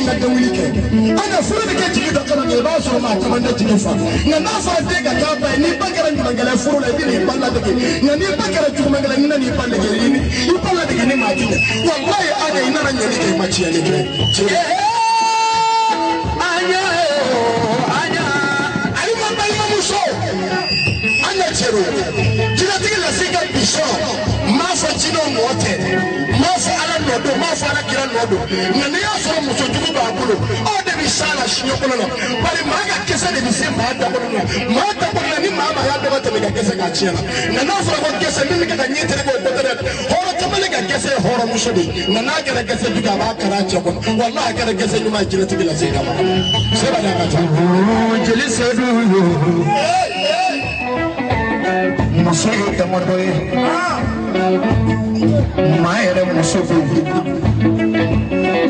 ka denwuli kɛ an ka furu bɛ kɛ jigi dɔ kama i b'a sɔrɔ maa caman tɛ jigi fa nka n'a fɔra den ka k'a ba ye n'i ba kɛra ɲumankɛla ye furu la i bɛ n'i ba ladege nka n'i ba kɛra jugumankɛla ye i nana i ba lege i ba ladege ni maa ti ɲɛ walayi an i nana ɲɛli kɛ i ma tiɲɛni kɛ. Ali ma balimamuso an ka cɛ don jinɛtigi lase ka bi sɔn n m'a fɔ jinɛw nɔ tɛ n m'a fɔ ala nɔ don n m'a fɔ ala kira nɔ don nka n'i y'a sɔrɔ muso jugu b'a bolo aw de bɛ s'a la siɲɛkɔnɔ na bari maa ka kɛsɛ de bɛ se maa dakɔnɔ na maa dakɔnɔ na ni maa maa y'a dɔn ka tɛmɛ ka kɛsɛ k'a tiɲɛ na nka n'a fɔra ko kɛsɛ min bɛ kɛ ka ɲɛ tereke o ko tɛ dɛ hɔrɔn kamalen ka kɛsɛ ye hɔrɔnmuso de ye nka n'a kɛra kɛsɛ jugu a b'a kari a cɛ kɔnɔ walahi a kɛra kɛsɛ ɲuman ye jinɛtigi lase kama seba de a ka ca. Jeli Sedu yo muso ye damadɔ ye maa yɛrɛ muso bɛ yen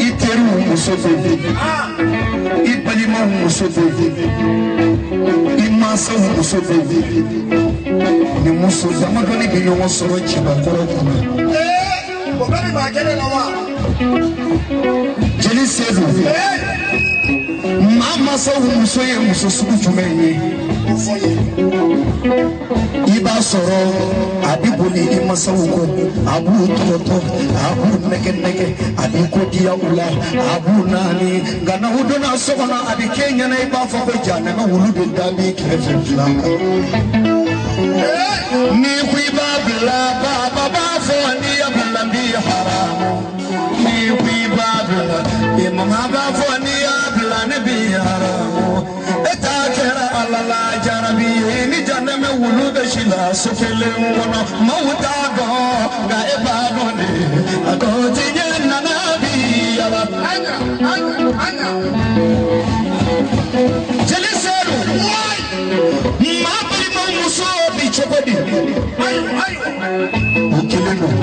i teriw muso bɛ yen i balimaw muso bɛ yen i mansaw muso bɛ yen ni muso damadɔni bɛ ɲɔgɔn sɔrɔ cɛbakɔrɔ kunna. O bɛɛ bɛ maa kelen la wa. Jeli Sedu maa mansaw muso ye muso sugu jumɛn ye? I b'a sɔrɔ a bɛ boli i masaw kɔ a b'u tɔgɔtɔ a b'u nɛgɛ nɛgɛ a b'i ko diya u la a b'u naani nka n'aw donna so kɔnɔ a bɛ k'e ɲɛna i b'a fɔ ko janɛmɛ wulu de da b'i kɛrɛfɛ dilan kan. N'i ko i b'a bila baba b'a fɔ n'i y'a bila n b'i haramu n'i ko i b'a bila i mama b'a fɔ n'i y'a bila ne b'i haramu e ta kɛra ala la jarabi ye ni janɛmɛ wulu bɛ si la so kelen kɔnɔ maaw t'a dɔn nka e b'a dɔn de a dɔn ti ɲɛ nana bi yala. Jeli Sedu maa balimaw muso bi cogo di? O kelen don.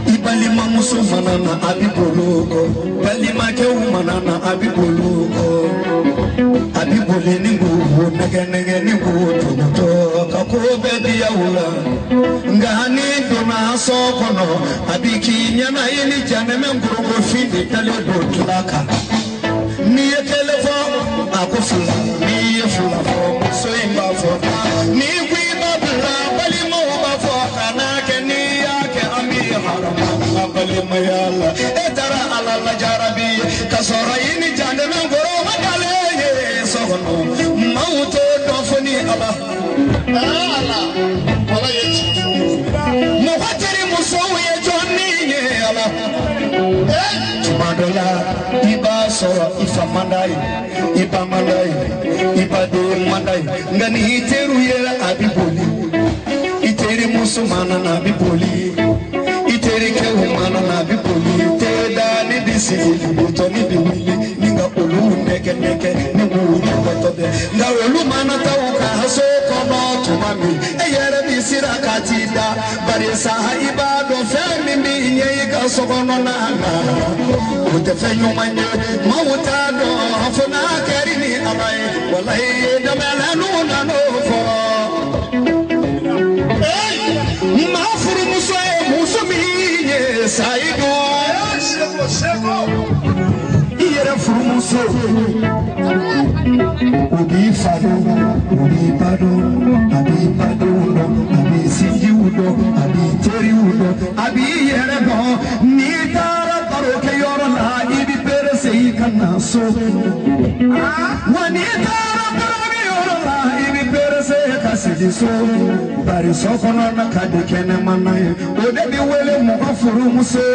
I balimamuso mana na a bi boli o kɔ balimakɛw mana na a bi boli o kɔ a bi boli ni k'u nɛgɛ nɛgɛ ni k'u tɔbɔtɔ ka ko bɛɛ diya u la nka n'i donna so kɔnɔ a bi k'i ɲɛna i ni janɛmɛ nkorongofin de dalen don tila kan n'i ye kelen fɔ a ko fila n'i ye fila fɔ muso in b'a fɔ n'i ko i b'a bila balimaw b'a fɔ kan'a kɛ n'i y'a kɛ an b'i haramu an balimaya la e taara ala la jarabi ye k'a sɔrɔ i ni janɛmɛ nkoro ma dalen ye so kɔnɔ maaw t'o dɔn fo ni ala. Ala wala ye ci. Mɔgɔ teri musow ye jɔnni ye ala. Tuma dɔ la i b'a sɔrɔ i fa man d'a ye i ba man d'a ye i baden man d'a ye nka ni i teriw ye a bi boli i teri muso mana na a bi boli i terikɛw mana na a bi boli teda ni bi sigi butɔni bi wuli ni ka olu nɛgɛ nɛgɛ ni k'u tɔgɔtɔ bɛ nka olu mana taa u ka so kɔnɔ tuma min e yɛrɛ bi siran ka t'i da barisa i b'a dɔn fɛn min b'i ɲɛ i ka so kɔnɔna na o tɛ fɛn ɲuman ye maaw t'a dɔn fo n'a kɛra ni ala ye walayi dɛmɛlɛnnu nan'o fɔ. Maa furumuso ye muso min ye sayidu. I yɛrɛ furumuso o b'i fa dɔn o b'i ba dɔn a b'i badenw dɔn a b'i sinjiw dɔn a b'i teriw dɔn a b'i yɛrɛ dɔn n'i taara barokɛyɔrɔ la i bɛ perese i ka na so wa n'i taara barokɛyɔrɔ la i bɛ perese ka segin so bari so kɔnɔ na ka di kɛnɛmana ye o de bɛ wele mɔgɔ furumuso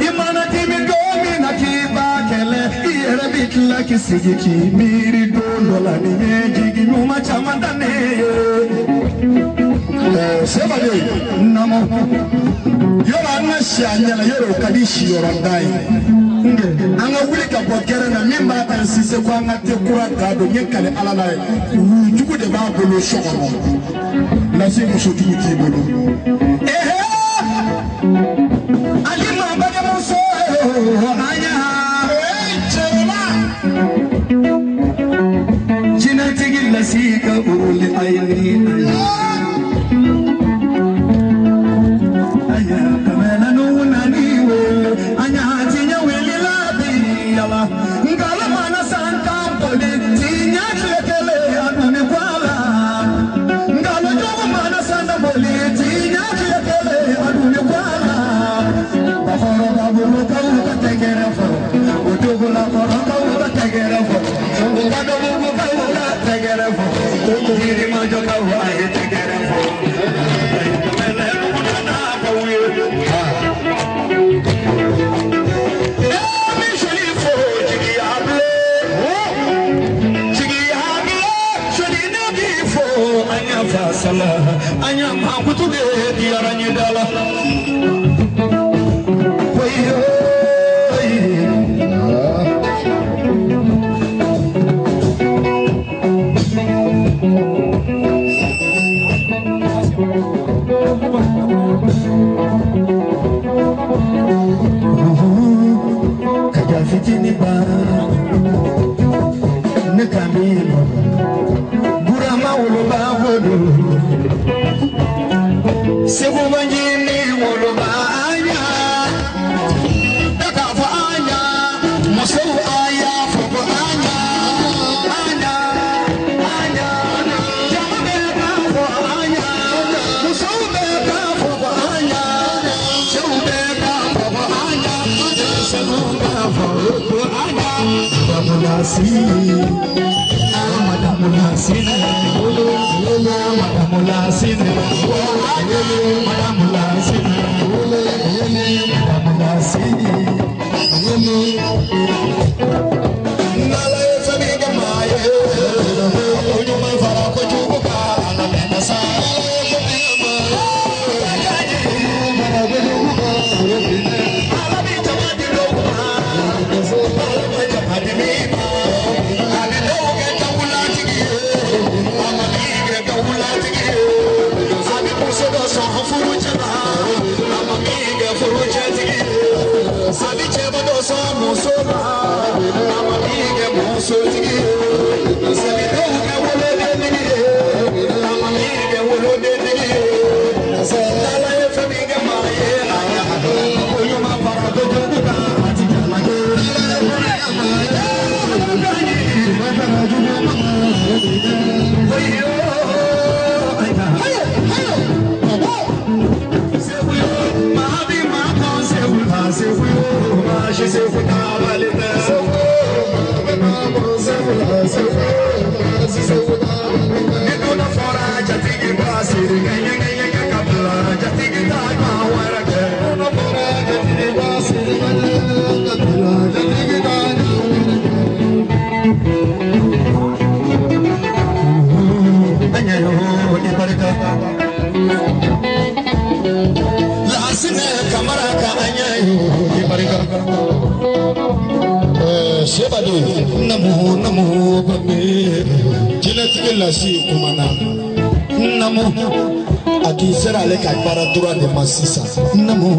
i mana dimi don min na k'i b'a kɛlɛ i yɛrɛ bɛ tila k'i sigi k'i miiri don dɔ la ni ye jigi ɲuman caman da ne ye. Seba de Naamu. Yɔrɔ an ka si a ɲɛna yɔrɔ o ka di siyɔrɔ da ye. An ka wuli ka bɔ gɛrɛn na min b'a kan sise ko an ka te kura da don n ye kale ala la ye wulujugu de b'a bolo so kɔnɔ lase musojugu t'i bolo. Ali ma balimamuso an y'a. Cɛrɛla. Jinɛtigi lasi ka wuli a ye ni a ye. Anya kamela nu nani wele anya tinya wele. Yirimajɔ kaw a ye tɛgɛrɛ fɔ. Anya makutu de diyara ɲɛ da la. Wayo. Kaja fitini ba ne kamilo burama woloba wodo segu banjini woloba anya daga fa anya muso aya fo anya anya anya jama be ka fo anya muso be ka fo anya sew be ka fo anya segu ka fo anya Madamulasi Madamulasi Madamulasi Madamulasi Madamulasi Nala efemi maye Onyuma fara kojubuka ala benasa Sebadu namu namu bame jinɛtigi lasi kumana namu a k'i sera ale ka baara dɔrɔn de ma sisan namu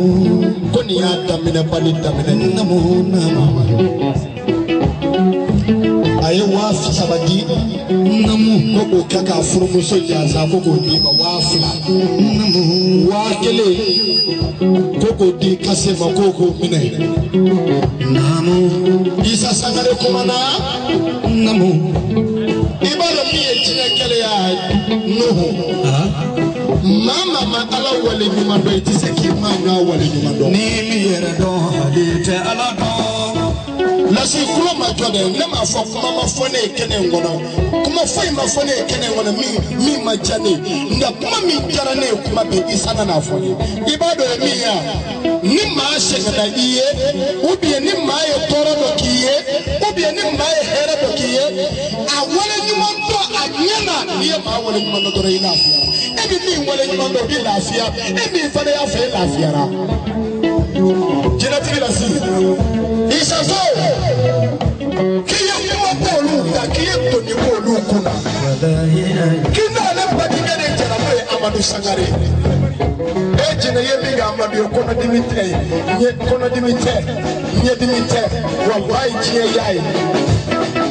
ko nin y'a daminɛ bali daminɛ namu namu a ye 3000 di namu ko k'o kɛ k'a furumuso jansa ko k'o d'i ma 2000 namu 1000 ko k'o di kase ma ko k'o minɛ namu Isa Sangare kumana namu i b'a dɔn min ye diɲɛ kɛlɛya Nuhu maa maa ma Ala wale ɲuman dɔn i tɛ se k'i maa ɲɔgɔn wale ɲuman dɔn. Ni min yɛrɛ dɔn ale tɛ Ala dɔn. Lasi kulo ma jɔ dɛ ne m'a fɔ kuma ma fɔ ne ye kɛnɛ in kɔnɔ kuma foyi ma fɔ ne ye kɛnɛ in kɔnɔ min ma diya ne ye nka kuma min diyara ne ye kuma bɛɛ Isa nana fɔ ne ye i b'a dɔn ye min ye ni maa sɛgɛnna i ye ou bien ni maa ye tɔɔrɔ dɔ k'i ye ou bien ni maa ye hɛrɛ dɔ k'i ye a wale ɲuman dɔn a ɲɛ na n'i ye maa wale ɲuman dɔn dɔrɔn i lafiyara e bɛ min wale ɲuman dɔn o b'i lafiya e min fana y'a fɛ e lafiyara jinɛtigi lasi Isa ko k'i ye kuma b'olu da k'i ye doni b'olu kunna k'i n'ale badenkɛ de jɛra n'o ye Amadu Sangare e jinɛ ye min kɛ Amadu ye kɔnɔdimi tɛ ɲɛ kɔnɔdimi tɛ ɲɛdimi tɛ walayi diɲɛ y'a ye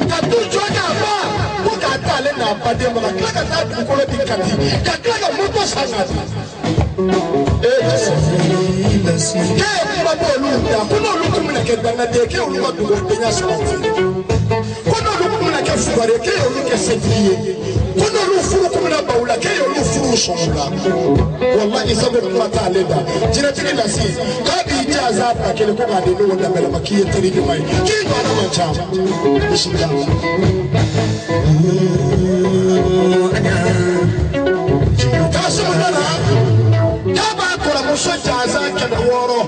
ka du jɔ k'a ban ko k'a t'ale n'a baden ma ka tila ka taa dugukolo di Kati ka tila ka moto san k'a di. E k'e ye kuma b'olu da ko n'olu tun bɛna kɛ dangaden ye k'e y'olu ka dugawudenya sabati ko n'olu tun bɛna kɛ fugari ye k'e y'olu kɛ setigi ye ko n'olu furu tun bɛna ban u la k'e y'olu furu sɔn u la walayi Isa ko kuma t'ale da jinɛtigi lasi k'a b'i jaza 1000 ko k'a di n'o danbɛlɛ ma k'i ye teri ɲuman ye k'i ɲɔgɔnna man ca bisimila. Kasimu nana k'a b'a kɔrɔmuso jansa 600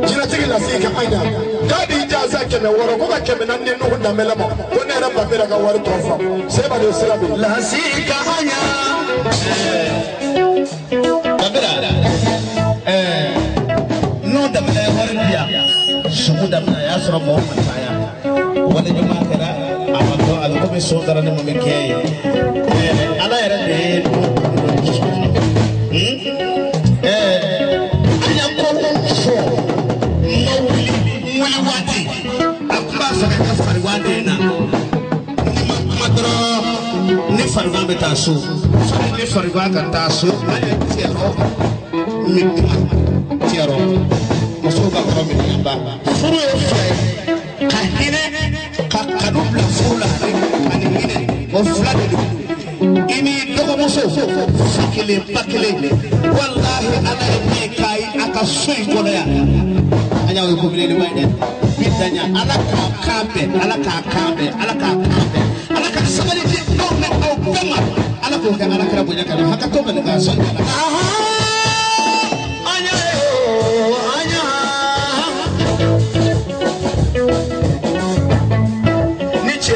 jinɛtigi Lasigi ka an ɲa k'a b'i jansa 600 ko ka 400 di Nuhu Danbɛlɛ ma ko ne yɛrɛ Banbela ka wari tɔ fa Seba de sira bɛ Lasigi ka an ɲa. Banbela n'o Danbɛlɛ ye wari di yan sugu daminɛ a y'a sɔrɔ mɔgɔw ma caya wale ɲuman kɛra a ma dɔn a bɛ komi so dara ni mun bɛ kɛ ye Ala yɛrɛ de ye an y'a ko fɔ n ma wuli n wuli waati a tun b'a fɛ ka kɛ farigan de na ni ma kuma dɔrɔn ni farigan bɛ taa so sani ni farigan ka taa so an ye tigɛrɔ min kuma tigɛrɔ musow ka kɔrɔ min ba furu ye fila ye ka hinɛ ka kanu bila furu la ani hinɛ o fila de don i ni dɔgɔmuso fa kelen ba kelen walahi Ala ye min k'a ye a ka so in kɔnɔ yan an y'a ye ko belebeleba ye dɛ bi daɲa Ala k'a kan bɛn Ala k'a kan bɛn Ala k'a kan bɛn Ala ka sabali di aw ni aw bɛɛ ma Ala k'o kɛ Ala kɛra bonya kan hakɛto bɛ nin kan sɔnni Ala.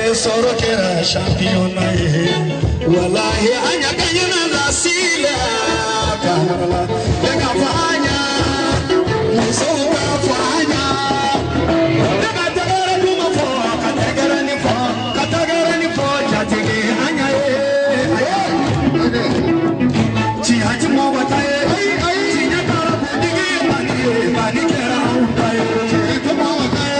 Sɔrɔ kɛra championnat ye walahi an ɲa ka ɲina Lasigi la ka ne ka fɔ an ɲa musow ka fɔ an ɲa ne ka tɛgɛrɛ duman fɔ ka tɛgɛrɛ nin fɔ ka tɛgɛrɛ nin fɔ jatigi an ɲa ye tiɲɛ ti mɔgɔ ta ye tiɲɛ taara kuntigi ye bani ye bani kɛra anw ta ye tiɲɛ ti mɔgɔ ta ye.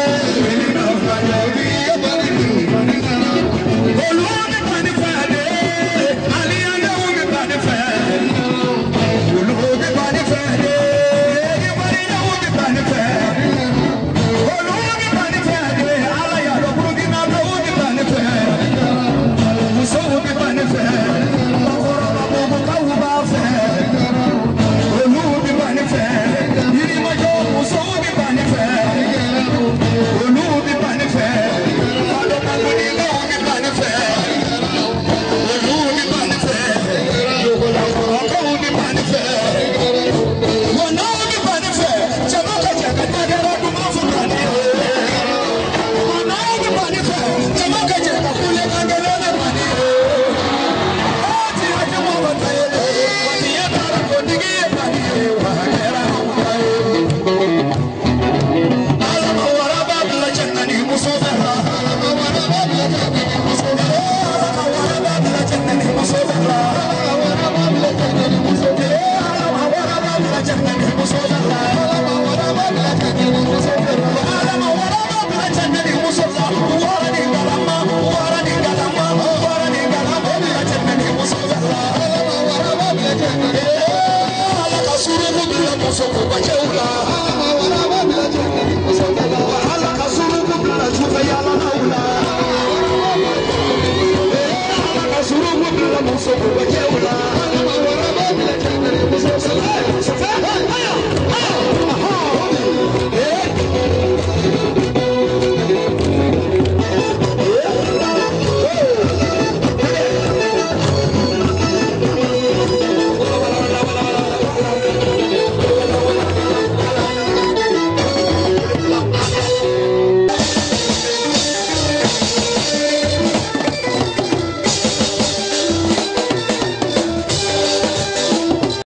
Muso